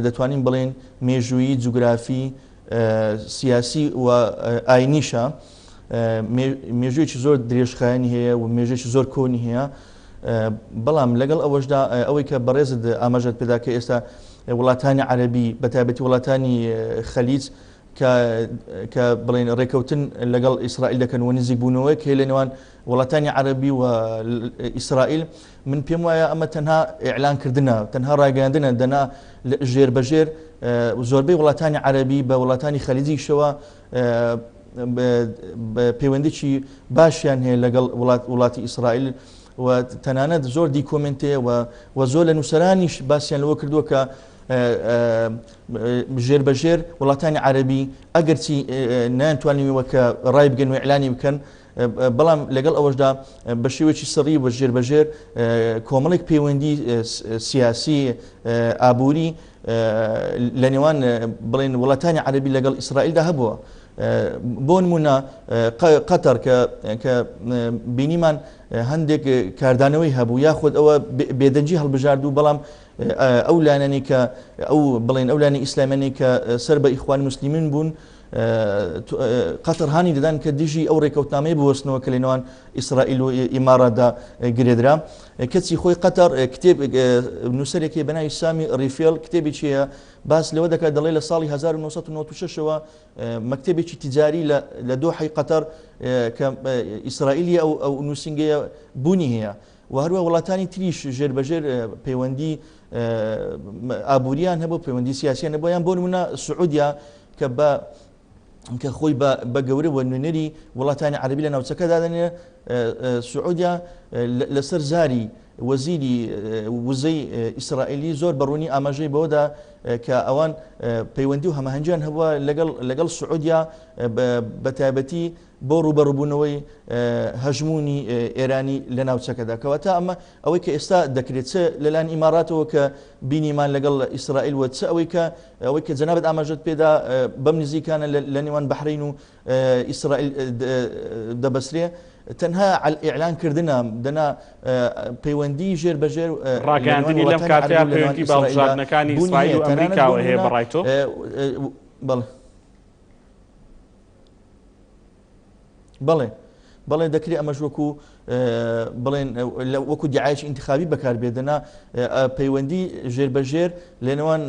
دەتوانین بڵێین مێژوویی، جوگرافی، سیاسی و ئاینیشە. مێژوویەکی زۆر درێژخایەنی هەیە و مێژوویەکی زۆر کۆنی هەیە. بەڵام لەگەڵ ئەوەشدا ئەوەی کە بەڕێزت ئاماژەت پێدا کە ئێستا وڵاتانی عەرەبی بە تایبەتی وڵاتانی خەلیج کە کە بڵێن ڕێکەوتن لەگەڵ ئیسرائیل دەکەن و نزیکبوونەوەیەک هەیە لە نێوان وڵاتانی عەرەبی و ئیسرائیل من پێم وایە ئەمە تەنها ئیعلانکردنە تەنها ڕاگەیاندنە دەنا ژێر بەژێر زۆربەی وڵاتانی عەرەبی بە وڵاتانی خەلیجیشەوە پەیوەندیی باشیان هەیە لەگەڵ وڵاتی ئیسرائیل و تەنانەت زۆر دیکۆمنتەیە و زۆر لە نووسەرانیش باسییان لەوە کردووە کە ژێر بە ژێر وڵاتانی عەرەبی ئەگەرچی نەیانتوانیوە کە ڕای بگەن و ئیعلانی بکەن بەڵام لەگەڵ ئەوەشدا بە شێوەیەکی سڕی و ژێر بە ژێر کۆمەڵێک پەیوەندی سیاسی ئابووری لە نێوان بڵێن وڵاتانی عەرەبی لەگەڵ ئیسرائیلدا هەبووە. بۆ نمونە قەتەر کە بینیمان هەندێک کاردانەوەی هەبوو یاخود ئەوە بێدەنگی هەڵبژارد و بەڵام ئەو لایەنانەی کە ئەو بڵێن ئەو لایەنە ئیسلامیانەی کە سەر بە ئیخوان موسلیمین بوون قەتەر هانی دەدان کە دژی ئەو ڕێکەوتنامەی بوەستنەوە کە لەنێوان ئیسرائیل و ئیماراتدا گرێدرا کەچی خۆی قەتەر کتێب نووسەرێکی بە ناوی سامی ڕیفێل کتێبێکی هەیە باس لەوە دەکات دەڵێ لە ساڵی 1996ەوە مەکتەبێکی تجاری لە دۆحەی قەتەر کە ئیسرائیلی ئەو ئەو نووسینگەیە بوونی هەیە و هەروە وڵاتانی تریش ژێر بەژێر پەیوەندی ئابووریان هەبوو پەیوەندی سیاسیان هەبوو یان بۆ نمونە سعودیا کە بە کە خۆی بە گەورە و نوێنەری وڵاتانی عەربی لە ناوچەکە دادەنێ سعودیا لەسەر زاری وەزیری وزەی ئیسرائیلی زۆر بەڕوونی ئاماژەی بەوەدا کە ئەوان پەیوەندی و هەماهەنگیان هەبووە لەگەڵ لەگەڵ سعودیا بە تایبەتی بۆ ڕووبەڕووبوونەوەی هەژموونی ئێرانی لە ناوچەکەدا. کەواتە ئەمە ئەوەی کە ئێستا دەکرێت چ لەلایەن ئیماراتەوە کە بینیمان لەگەڵ ئیسرائیل و چ ئەوەی کە ئەوەی کە جەنابت ئاماژەت پێدا بەم نزیکانە لە نێوان بەحرەین و ئیسرائیل دەبەسرێ تەنها ئیعلان کردنە دەنا پەیوەندی ژێر بە ژێر ڕاگەیاندنی لەم کاتەیا پەیوەندی بە هەڵبژاردنەکانی ئیسرائیل و ئەمریکاوە هەیە بەڕای تۆ؟ بەڵێ. بەڵێ بەڵێ دەکرێت ئەمەش وەکو بڵێن وەکو دیعایەکی ئینتخابی بەکاربێت دەنا پەیوەندی ژێر بە ژێر لەنێوان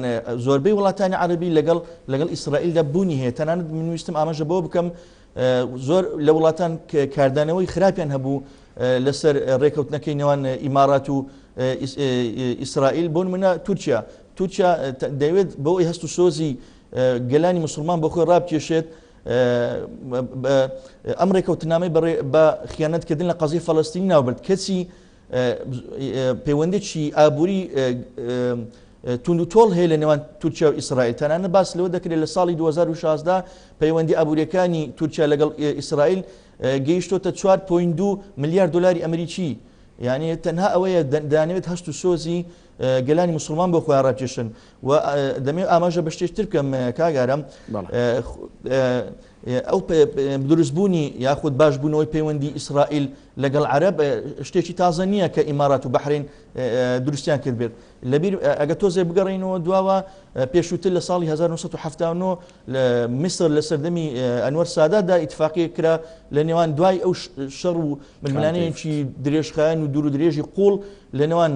زۆربەی وڵاتانی عەربی لەگەڵ لەگەڵ ئیسرائیلدا بوونی هەیە تەنانەت من ویستم ئاماژە بەوە بکەم زۆر لە وڵاتان کاردانەوەی خراپیان هەبوو لەسەر ڕێکەوتنەکەی نێوان ئیمارات و ئیسرائیل بۆ نمونە تورکیا تورکیا دەیەوێت بەوەی هەست و سۆزی گەلانی موسڵمان بۆ خۆی ڕابکێشێت، ئەم ڕێکەوتنامەی بە خیانەتکردن لە قەزیەی فەلەستینی ناوبرد، کەچی پەیوەندێکی ئابووری توند و تۆڵ هەیە لە نێوان تورکیا و ئیسرائیل، تەنانەت باس لەوە دەکرێت لە ساڵی 2016 پەیوەندی ئابووریەکانی تورکیا لەگەڵ ئیسرائیل گەیشتۆتە 4.2 ملیار دلاری ئەمریکی، یعنی تەنها ئەوەیە دەیانەوێت هەست و سۆزی گەلانی موسڵمان بۆ خۆیان ڕابکێشن و دەمەوێت ئاماژە بە شتێکی تر بکەم کاک ئارام ئەو دروستبوونی یاخود باشبوونەوەی پەیوەندی ئیسرائیل لەگەڵ عەرەب شتێکی تازە نییە کە ئیمارات و بەحرین دروستیان کردبێت لەبیر ئەگە تۆزێ بگەڕینەوە دواوە پێشووتر لە ساڵی 1970 لە میسر لە سەردەمی ئەنوەر ساداتدا ئیتفاقیەک کرا لە نێوان دوای ئەو شەڕ و ململانێیەکی درێژخایەن و دوور و درێژی قوڵ لە نێوان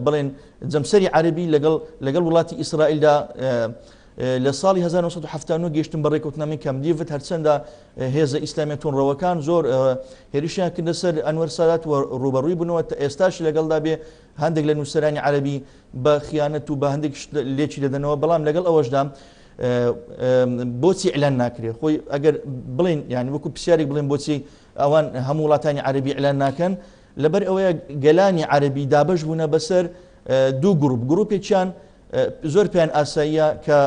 بڵێن جەمسەری عەرەبی لەگەڵ لەگەڵ وڵاتی ئیسرائیلدا لە ساڵی 1970 گەیشتن بە ڕێککەوتنامەی کامپ دیڤد هەرچەندە هێزە ئیسلامیە توندڕەوەکان زۆر هێرشیان کردە سەر ئەنوەر سادات و ڕووبەڕووی بوونەوە تا ئێستاش لەگەڵدا بێ هەندێک لە نووسەرانی عەرەبی بە خیانەت و بە هەندێک شت لێکی دەدەنەوە بەڵام لەگەڵ ئەوەشدا بۆچی ئیعلان ناکرێت خۆی ئەگەر بڵێن یعنی وەکو پرسیارێک بڵێن بۆچی ئەوان هەموو وڵاتانی عەربی ئیعلان ناکەن لەبەر ئەوەیە گەلانی عەربی دابەش بوونە بەسەر دوو گروپ گروپێکیان زۆر پێیان ئاساییە کە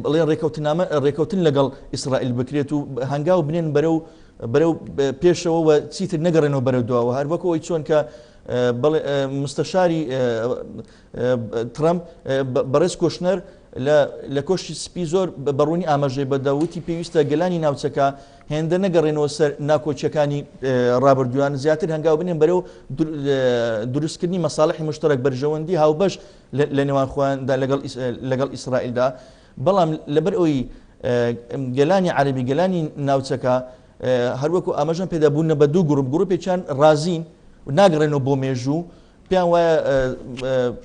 بڵێن ڕێکەوتنامە ڕێکەوتن لەگەڵ ئیسرائیل بکرێت و هەنگاو بنێن بەرەو بەرەو پێشەوە و چیتر نەگەڕێنەوە بەرەو دواوە هەر وەکو ئەوی چۆن کە مستەشاری ترەمپ بەڕێز کۆشنەر لە لە کۆشکی سپی زۆر بە ڕوونی ئاماژەی بەدا وتی پێویستە گەلانی ناوچەکە هێندە نەگەڕێنەوە سەر ناکۆکیەکانی ڕابردوویان زیاتر هەنگاو بنێن بەرەو دروستکردنی مەساڵحی مشتەرەک بەرژەوەندی هاوبەش لە نێوان خۆیاندا لەگەڵ لەگەڵ ئیسرائیلدا بەڵام لەبەر ئەوی گەلانی عەربی گەلانی ناوچەکە هەروەکو ئاماژەم پێدا بوونە بە دوو گروپ گروپێکیان ڕازین و ناگەڕێنەوە بۆ مێژوو پێیان وایە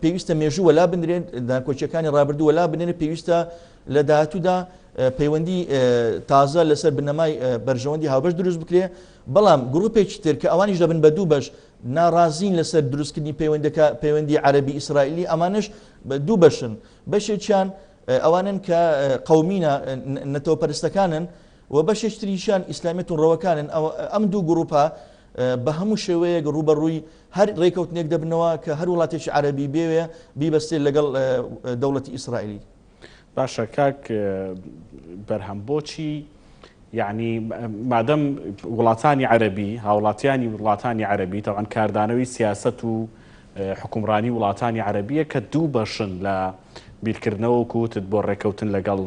پێویستە مێژوو وەلا بنرێن ناکۆکیەکانی ڕابردوو وەلا بنرێن پێویستە لە داهاتوودا پەیوەندی تازە لەسەر بنەمای بەرژەوەندی هاوبەش دروست بکرێ بەڵام گروپێکی تر کە ئەوانیش دەبن بە دوو بەش ناڕازین لەسەر دروستکردنی پەیوەندەکە پەیوەندی عەربی ئیسرائیلی ئەمانش دوو بەشن بەشێکیان ئەوانن کە قەومینە نەتەوەپەرستەکانن و بەشێکی تریشیان ئیسلامیە توندڕەوەکانن، ئەم دوو گروپە بە هەموو شێوەیەک ڕووبەڕووی هەر ڕێکەوتنێک دەبنەوە کە هەر وڵاتێکی عەرەبی بێوێ بیبەستێت لەگەڵ دەوڵەتی ئیسرائیلی. باشە کاک بەرهەم بۆچی یعنی مادەم وڵاتانی عەرەبی هاوڵاتیانی وڵاتانی عەرەبی تەوان کاردانەوەی سیاست و حکومڕانی وڵاتانی عەرەبیە کە دوو بەشن لە بیرکردنەوە و کوتت بۆ ڕێکەوتن لەگەڵ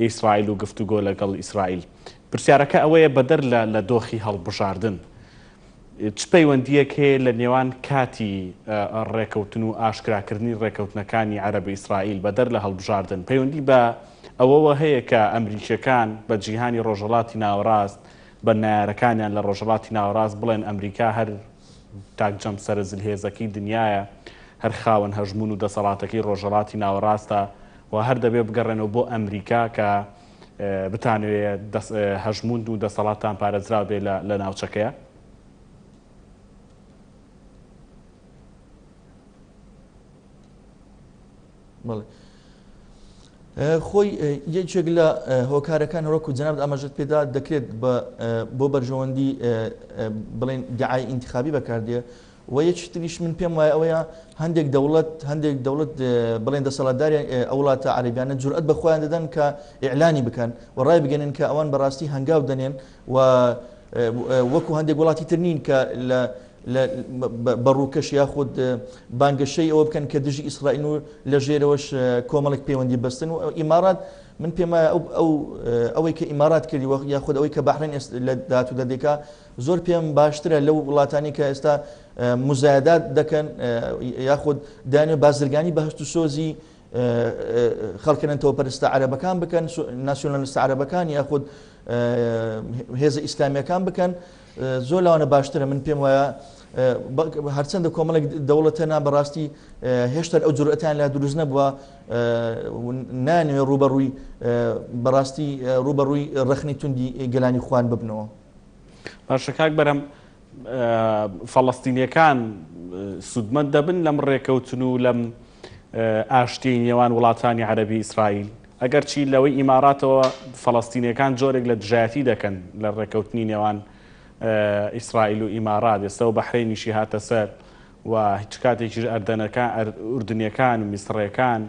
ئیسرائیل و گفتوگۆ لەگەڵ ئیسرائیل. پرسیارەکە ئەوەیە بەدەر لە لە دۆخی هەڵبژاردن چ پەیوەندییەک هەیە لە نێوان کاتی ڕێکەوتن و ئاشکراکردنی ڕێکەوتنەکانی عەرەب ئیسرائیل بەدەر لە هەڵبژاردن پەیوەندی بە ئەوەوە هەیە کە ئەمریکیەکان بە جیهانی ڕۆژهەڵاتی ناوەڕاست بە نەیارەکانیان لە ڕۆژهەڵاتی ناوەڕاست بڵێن ئەمریکا هەر تاک جەمسەرە زلهێزەکەی دنیایە هەر خاوەن هەژموون و دەسەڵاتەکەی ڕۆژهەڵاتی ناوەڕاستە و هەر دەبێ بگەڕێنەوە بۆ ئەمریکا کە بتانەوێ هەژموون و دەسەڵاتتان پارێزراو بێ لە ناوچەکەیە؟ بەڵێ. خۆی یەکێک لە هۆکارەکان وەکو جەنابت ئاماژەت پێدا دەکرێت بۆ بەرژەوەندی بڵێن دعای ئینتخابی بەکاردێ و یەکی تریش من پێم وایە ئەوەیە هەندێک دەوڵەت هەندێک دەوڵەت بڵێن دەسەڵاتداری ئەو وڵاتە عەرەبیانە جورئەت بە خۆیان دەدەن کە ئیعلانی بکەن و ڕایبگەنن کە ئەوان بەڕاستی هەنگاو دەنێن و وەکو هەندێک وڵاتی تر نین کە لە بە ڕووکەش یاخود بانگەشەی ئەوە بکەن کە دژی ئیسرائیل و لە ژێرەوەش کۆمەڵێک پەیوەندی بەستن و ئیمارات من پێم وایە ئەو ئەوەی کە ئیمارات کردی وە یاخود ئەوەی کە بەحرێن لە داهاتوودا دەیکا زۆر پێم باشترە لەو وڵاتانی کە ئێستا مزایدات دەکەن یاخود دانێ بازرگانی بە هەست و سۆزی خەڵکە نەتەوەپەرستە عەرەبەکان بکەن ناسیۆنالیستە عەرەبەکان یاخود هێزە ئیسلامیەکان بکەن زۆر لەوانە باشترە من پێم وایە هەرچەندە کۆمەڵێک دەوڵەتە نا بەڕاستی هێشتا ئەو جورئەتیان لا دروست نەبووە نانوێ ڕوبەڕووی بەڕاستی ڕوبەڕووی ڕەخنەی توندی گەلانی خوان ببنەوە. باشە کاک بەرهەم فەڵەستینیەکان سوودمەند دەبن لەم ڕێکەوتن و لەم ئاشتیی نێوان وڵاتانی عەرەبی ئیسرائیل ئەگەرچی لەوەی ئیماراتەوە فەڵەستینیەکان جۆرێک لە دژایەتی دەکەن لە ڕێکەوتنی نێوان ئیسرائیل و ئیمارات ئێستا و بەحرەینیشی هاتە سەر و هیچ کاتێکیش ئەردەنەکان ئوردنیەکان و میسڕیەکان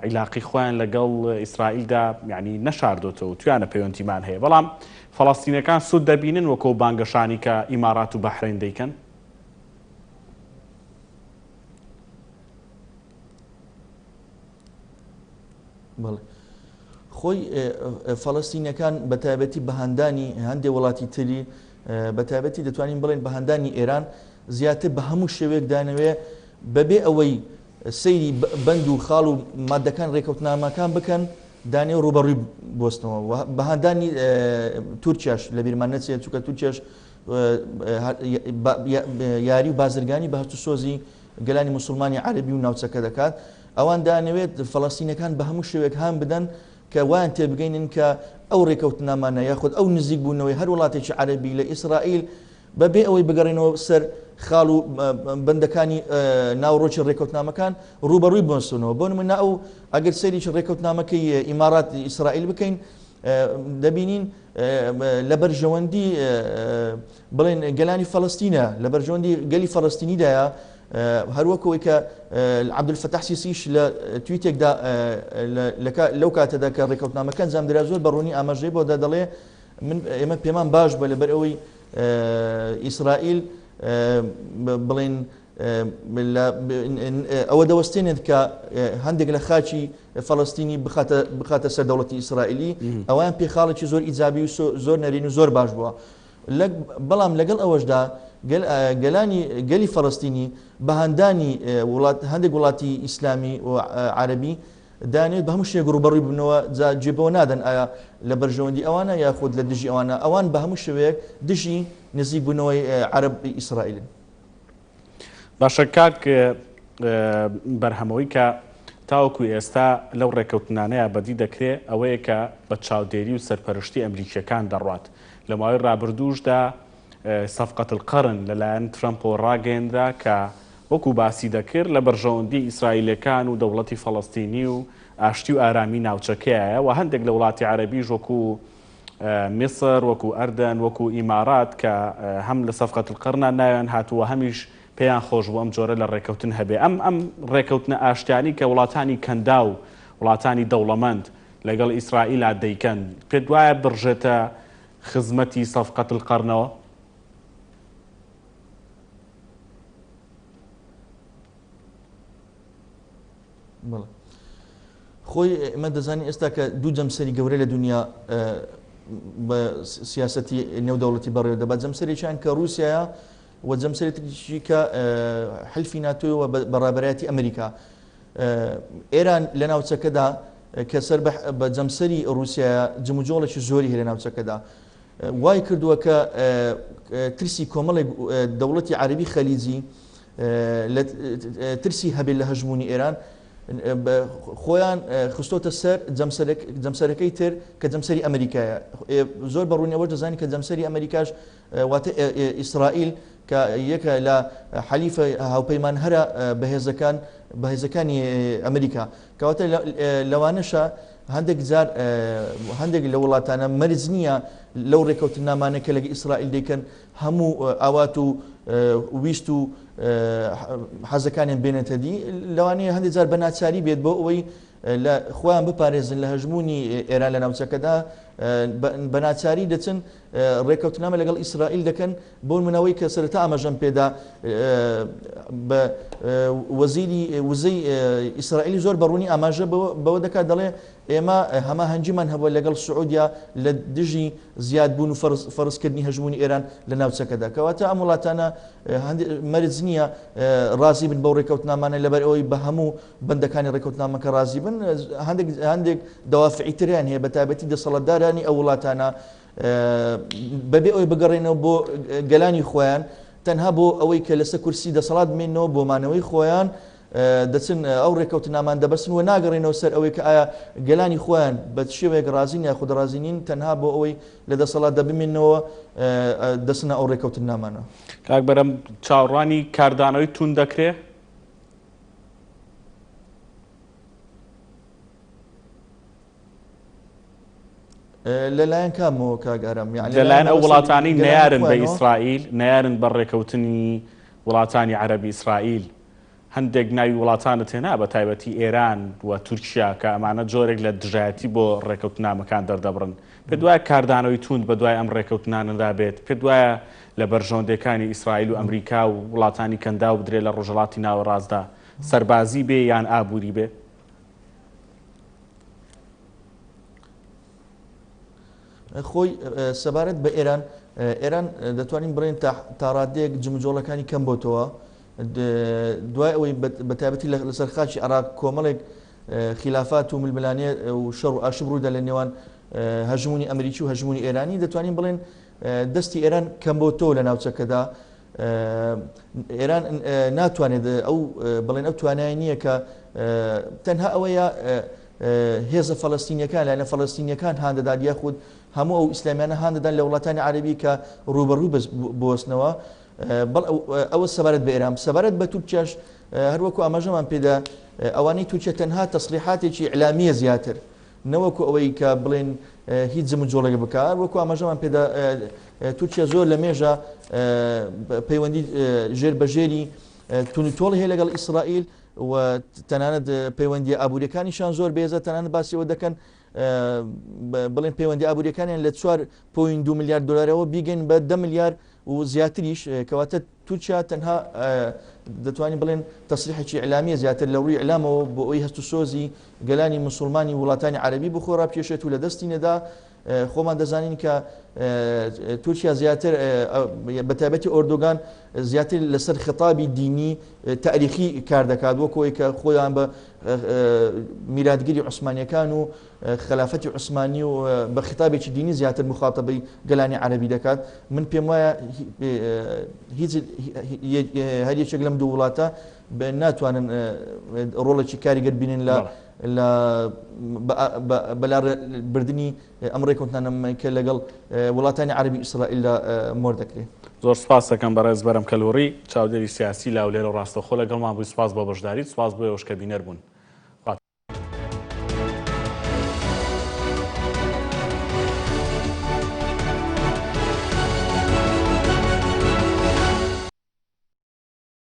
عیلاقەی خۆیان لەگەڵ ئیسرائیلدا یعنی نەشاردۆتەوە و تویانە پەیوەندیمان هەیە بەڵام فەڵەستینەکان سوود دەبینن وەکۆ بانگەشانی کە ئیمارات و بەحرەین دەیکەن؟ بەڵێ خۆی فەڵەستینەکان بە تایبەتی بەهاندانی هەندێک وڵاتی تری بە تایبەتی دەتوانین بڵێن بەهاندانی ئێران زیاتر بە هەموو شێوەیەک دانەوێ بەبێ ئەوەی سەیری بەند و خاڵ و ماددەکان رێکەوتنامەکان بکەن دانێ و رووبەڕووی بوەستنەوە و بە هاندانی تورکیاش لەبیرمان نەچێت چونکە تورکیاش یاری و بازرگانی بە هەست و سۆزی گەلانی موسڵمانی عەرەبی و ناوچەکە دەکات ئەوان دانەوێت فەڵەستینەکان بە هەموو شێوەیەک هان بدەن کە وایان تێبگەینن کە ئەو رێکەوتنامانە یاخود ئەو نزیکبوونەوەی هەر وڵاتێکی عەرەبی لە ئیسرائیل بە بێ ئەوەی بگەڕێنەوە سەر خاڵ و بەندەکانی ناوەڕۆکی ڕێکەوتنامەکان ڕووبەڕووی بوەستنەوە. بۆ نموونە ئەو ئەگەر سەیرێکی ڕێکەوتنامەکەی ئیمارات ئیسرائیل بکەین دەبینین لە بەرژەوەندی بڵێن گەلانی فەڵەستینە لە بەرژەوەندی گەلی فەڵەستینیدایە هەروەکەوەی کە عەبدولفەتاح سیسیش لە تویتێکدا لەو کاتەدا کە ڕێکەوتنامەکە ئەنجامدرا زۆر بە ڕوونی ئاماژەی بۆ دا دەڵێ من ئێمە پێمان باش بە لەبەر ئەوەی ئیسرائیل بڵێن ئەوە دەوەستێنێت کە هەندێک لە خاکی فەڵەستینی بخاتە بخاتە سەر دەوڵەتی ئیسرائیلی ئەویان پێ خاڵێکی زۆر ئیجابی و زۆر نەرێنی و زۆر باش بووە. بەڵام لەگەڵ ئەوەشدا گەلانی گەلی فەڵەستینی بە هاندانی وڵات هەندێک وڵاتی ئیسلامی و عەرەبی دانێت بە هەموو شێوەیەک ڕووبەڕووی ببنەوە جا جێ بەوە نادەن ئایا لە بەرژەوەندی ئەوانە یاخود لە دژی ئەوانە ئەوان بە هەموو شێوەیەک دژی نزیک بوونەوەی عەرەب ئیسرائیلن. باشە کاک بەرهەم ئەوەی کە تاوەکو ئێستا لەو ڕێکەوتنانەیە بەدی دەکرێ ئەوەیە کە بە چاودێری و سەرپەرشتی ئەمریکیەکان دەڕوات لە ماوەی ڕابردووشدا صفقە القرن لەلایەن ترەمپەوە ڕاگەیەنرا کە وەکو باسی دەکرد لە بەرژەوەندی ئیسرائیلەکان و دەوڵەتی فەڵەستینی و ئاشتی و ئارامی ناوچەکەیە و هەندێک لە وڵاتی عەرەبیش وەکو میسر، وەکو ئەردەن، وەکو ئیمارات کە هەم لە صفقە القرنا ناویان هاتووە هەمیش پێیان خۆش بوو ئەم جۆرە لە ڕێکەوتن هەبێ. ئەم ئەم ڕێکەوتنە ئاشتیانی کە وڵاتانی کەنداو، وڵاتانی دەوڵەمەند لەگەڵ ئیسرائیلا دەیکەن، پێت وایە بڕژێتە خزمەتی صفقە القرنەوە؟ بەڵێ خۆی ئێمە دەزانین ئێستا کە دوو جەمسەری گەورە لە دنیا بە سیاسەتی نێودەوڵەتی بەڕێوە دەبات جەمسەرێکیان کە رووسایە و جەمسەرێکی کە حلفی ناتۆی و بە ڕابەرایەتی ئەمریکا ئێران لە ناوچەکەدا کە سەر بە جەمسەری رووسایە جموجۆڵێکی زۆری هەیە لە ناوچەکەدا وای کردووە کە ترسی کۆمەڵێک دەوڵەتی عەربی خەلیجی لە ترسی هەبێت لە هەژموونی ئێران خۆیان خستۆتە سەر جەمسەرەکەی تر کە جەمسەری ئەمریکایە زۆر بە ڕوونی ئەوەش دەزانین کە جەمسەری ئەمریکاش واتە ئیسرائیل کە یەکە لە حەلیفە هاوپەیمان هەرە بەهێزەکان بەهێزەکانی ئەمریکا کەواتە لەوانەشە هەندێک جار هەندێک لە وڵاتانە مەرج نییە لەو ڕێکەوتنامانە کە لەگە ئیسرائیل دەیکەن هەموو ئاوات و ویست و حەزەکانیان بێنێتە دی، لەوانەیە هەندێک جار بە ناچاری بێت بۆ ئەوەی لە خۆیان بپارێزن لە هەژموونی ئێران لە ناوچەکەدا بە ناچاری دەچن ڕێککەوتنامە لەگەڵ ئیسرائیل دەکەن بۆ منەوەی کە سەرەتا ئاماژەم پێدا بە وەزیری وزەی ئیسرائیلی زۆر بەڕوونی ئاماژە بەوە دەکات دەڵێ ئێمە هەماهەنگیمان هەبووە لەگەڵ سعودیا لە دژی زیادبوون و فەرزکردنی هەژموونی ئێران لە ناوچەکەدا. کەواتە ئەم وڵاتانە مەرج نییە ڕازی بن بەو ڕێککەوتنامانە لەبەر ئەوەی بە هەموو بەندەکانی ڕێککەوتنامەکە ڕازی بن. هەندێک دەوافعی تریان هەیە، بەتایبەتی دەسەڵاتدارانی ئەو وڵاتانە بەبێ ئەوەی بگەڕێنەوە بۆ گەلانی خۆیان، تەنها بۆ ئەوەی کە لەسەر کورسی دەسەڵات بمێننەوە بۆ مانەوەی خۆیان، دەچن ئەو ڕێکەوتنامان دەبەستن و ناگەڕێنەوە سەر ئەوەی کە ئایا گەلانی خۆیان بە شێوەیەک ڕازین یاخود ڕازی نین، تەنها بۆ ئەوەی لە دەسەڵاتدا بمێننەوە دەچنە ئەو ڕێکەوتنامانە. کاک بەرەم چاوەڕوانی کاردانەوەی توند دەکرێ؟ لەلایەن کامەوە کاک ئارام؟ یەعنی لەلایەن ئەو وڵاتانەی نەیارن بە ئیسرائیل، نەیارن بە ڕێکەوتنی وڵاتانی عەرەبی ئیسرائیل، هەندێک ناوی وڵاتانت هێنا بە تایبەتی ئێران و تورکیا کە ئەمانە جۆرێک لە دژایەتی بۆ ڕێکەوتنامەکان دەردەبڕن. پێت وایە کاردانەوەی توند بە دوای ئەم ڕێکەوتنانەدا بێت؟ پێت وایە لە بەرژەوەندیەکانی ئیسرائیل و ئەمریکا و وڵاتانی کەنداو بدرێ لە ڕۆژهەڵاتی ناوەڕاستدا سەربازی بێ یان ئابووری بێ؟ خۆی سەبارەت بە ئێران ئێران دەتوانین بڵێن تا ڕادەیەک جموجۆڵەکانی کەم بۆتەوە دوای ئەوەی بە تایبەتی لەسەر خاکی عراق کۆمەڵێک خلافات و ململانێ و شەڕ و ئاشب ڕوودا لە نێوان هەژمونی ئەمریکی و هەژمونی ئێرانی دەتوانین بڵێن دەستی ئێران کەم بۆتەوە لە ناوچەکەدا ئێران ناتوانێت ئەو بڵێن ئەو توانای نییە کە تەنها ئەوەیە هێزە فەلەستینیەکان لایەنە فەلەستینیەکان هان دەدات یاخود هەموو ئەو ئیسلامیانە هان دەدات لە وڵاتانی عەرەبی کە ڕووبەڕوو بوەستنەوە ئەوە سەبارەت بە ئێران سەبارەت بە تورکیاش هەروەکو ئاماژەمان پێدا ئەوانەی تورکیا تەنها تەسریحاتێکی ئیعلامیە زیاتر نەوەکو ئەوەی کە بڵێن هیچ جموجۆڵێک بکا وەکو ئاماژەمان پێدا تورکیا زۆر لە مێژە پەیوەندی ژێر بەژێری تونوتۆڵی هەیە لەگەڵ ئیسرائیل و تەنانەت پەیوەندی ئابووریەکانیشان زۆر بێزە تەنانەت باسی ئەوە دەکەن بڵێن پەیوەندی ئابووریەکانیان لە 4.2 میلیارد دلارەوە بیگەن بە 10 میلیارد. و زیاتریش کەواتە تورکیا تەنها دەتوانین بڵێن تەسریحێکی ئیعلامیە زیاتر لە ڕووی ئیعلامەوە بۆ ئەوی هەست و سۆزی گەلانی مسوڵمانی وڵاتانی عەرەبی بۆ خۆی ڕابکێشێت و لە دەستی نەدا. خۆمان دەزانین کە تورکیا زیاتر بە تایبەتی ئۆردوگان زیاتر لەسەر خطابی دینی تاریخی کار دەکات وەکو ئەوەی کە خۆیان بە میراتگری عوسمانیەکان و خەلافەتی عوسمانی و بە خیتابێکی دینی زیاتر موخاتەبەی گەلانی عەرەبی دەکات. من پێم وایە هیچ هەر یەکێک لەم دوو وڵاتە ناتوانن ڕۆڵێکی کاریگەر بینن لە لە بەلاڕێبردنی ئەم ڕێککەوتنامەی کە لەگەڵ وڵاتانی عەرەبی ئیسرائیلدا مۆر دەکرێت. زۆر سوپاس دەکەم بەڕێز بەرەم کەلوڕی، چاودێری سیاسی لە هەولێرەوە ڕاستەوخۆ لەگەڵمان بووی، سوپاس بۆ بەشداریت، سوپاس بۆ ئێوەش کە بینەر بوون.